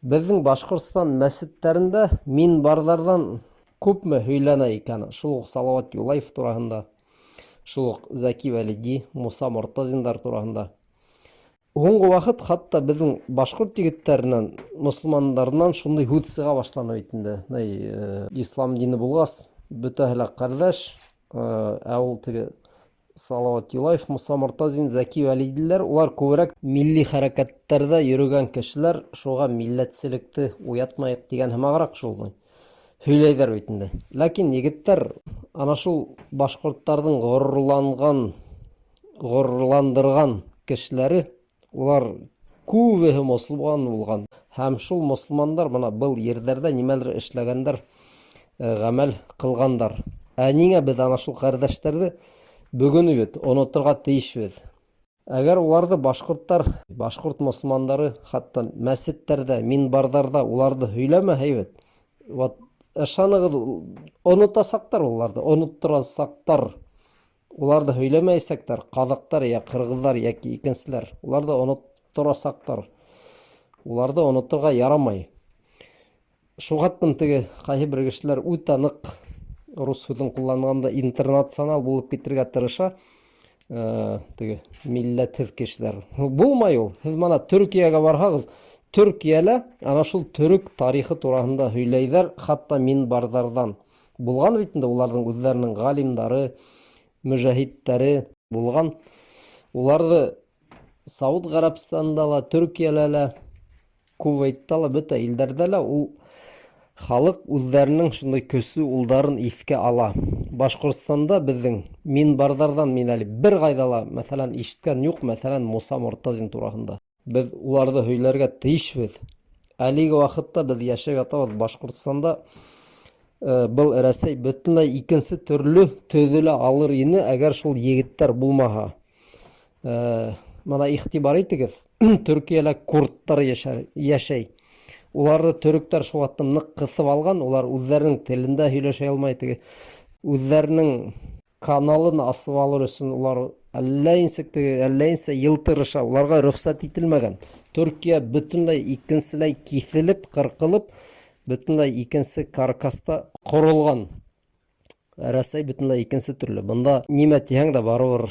Беҙҙең Башҡортостан мәсеттәрендә минбарҙарҙан күпме һөйләнә икән шул уҡ Салауат Юлаев тураһында, шул уҡ Зәки Вәлиди, Муса Мортазиндар тураһында. Һуңғы ваҡыт хатта беҙҙең башҡорт егеттәренән, мосолмандарынан шундай һүҙ сыға башланы бит инде. Ислам дине булғас, бөтәһе лә ҡәрҙәш, ә ул теге Салауат Юлаев, Муса Мортазин, Зәки Вәлидиләр, улар күберәк милли хәрәкәттәрҙә йөрөгән кешеләр, шуға милләтселекте уятмайыҡ тигән һымағыраҡ шул һөйләйҙәр бит инде. Ләкин егеттәр, ана шул башҡорттарҙың ғорурланған, ғорурландырған кешеләре, улар күбеһе мосолман булған. Һәм шул мосолмандар бына был ерҙәрҙә нимәлер эшләгәндәр, ғәмәл ҡылғандар. Ә ниңә беҙ ана шул ҡәрҙәштәрҙе бөгөн бит оноторға тейешбеҙ? Әгәр уларҙы башҡорттар, башҡорт мосолмандары хатта мәсеттәрҙә, минбарҙарҙа уларҙы һөйләмәһә бит, вот ышанығыҙ, онотасаҡтар уларҙы, онотторасаҡтар. Уларҙы һөйләмәйәсәктәр, ҡаҙаҡтар йә ҡырғыҙҙар йәки икенселәр. Уларҙы онотторасаҡтар. Уларҙы оноторға ярамай. Шуғаттым теге ҡайһы бер кешеләр үтә ныҡ рус һүҙен ҡулланғанда интернационал булып китергә тырыша. Теге милләтһеҙ кешеләр. Булмай ул. Һеҙ мына Төркиәгә барһағыҙ, Төркиәлә ана шул төрөк тарихы тураһында һөйләйҙәр, хатта минбарҙарҙан. Булған бит инде уларҙың үҙҙәренең ғалимдары, мөжәһиттәре булған. Уларҙы Сауд Ғәрәбстанында ла, Төркиәлә лә, Кувейтта ла, бөтә илдәрҙә лә ул халыҡ үҙҙәренең шундай көслө улдарын иҫкә ала. Башҡортостанда беҙҙең минбарҙарҙан мин әле бер ҡайҙа ла, мәҫәлән, ишеткән юҡ, мәҫәлән, Муса Мортазин тураһында. Беҙ уларҙы һөйләргә тейешбеҙ. Әлеге ваҡытта беҙ йәшәп ятабыҙ Башҡортостанда. Был Рәсәй бөтөнләй икенсе төрлө төҙөлә алыр ине, әгәр шул егеттәр булмаһа. Мына иғтибар итегеҙ, Төркиәлә курдтар йәшәй. Уларҙы төрөктәр шул ваҡытта ныҡ ҡыҫып алған, улар үҙҙәренең телендә һөйләшә алмай, теге үҙҙәренең каналын асып алыр өсөн улар әллә нисек теге, әллә нисә йыл тырыша, уларға рөхсәт ителмәгән. Төркиә бөтөнләй икенселәй киҫелеп, ҡырҡылып, бөтөнләй икенсе каркаста ҡоролған. Рәсәй бөтөнләй икенсе төрлө. Бында нимә тиһәң дә барыбер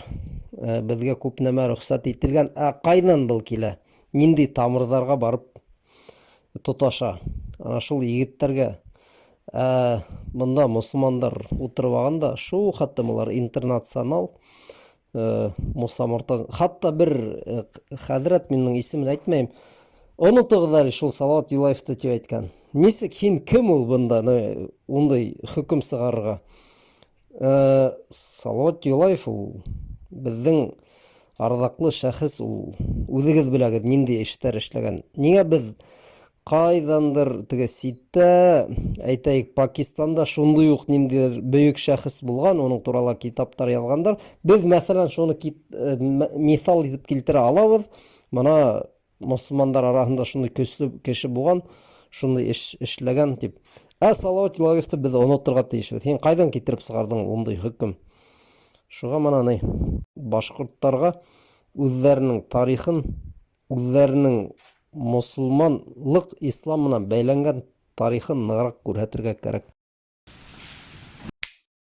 беҙгә күп нәмә рөхсәт ителгән. Ә ҡайҙан был килә? Ниндәй тамырҙарға барып тоташа? Ана шул егеттәргә. Ә бында мосолмандар ултырып алған да, шул хәтлем улар интернационал. Муса Мортазин. Хатта бер хәҙрәт, мин уның исемен әйтмәйем, онотоғоҙ әле шул Салауат Юлаевты тип әйткән. Нисек һин кем ул бында, ундай хөкөм сығарырға? Салауат Юлаев ул беҙҙең арҙаҡлы шәхес, ул үҙегеҙ беләгеҙ ниндәй эштәр эшләгән. Ниңә беҙ ҡайҙандыр теге ситтә, әйтәйек, Пакистанда шундай уҡ ниндәйҙер бөйөк шәхес булған, уның турала китаптар яҙғандар. Беҙ, мәҫәлән, шуны миҫал итеп килтерә алабыҙ. Мына мосолмандар араһында шундай көслө кеше булған, шундай эш эшләгән тип. Ә Салауат Юлаевты беҙ оноторға тейешбеҙ. Һин ҡайҙан килтереп сығарҙың ундай хөкөм? Шуға мына ни, башҡорттарға үҙҙәренең тарихын, үҙҙәренең мосолманлыҡ ислам менән бәйләнгән тарихын нығыраҡ күрһәтергә кәрәк.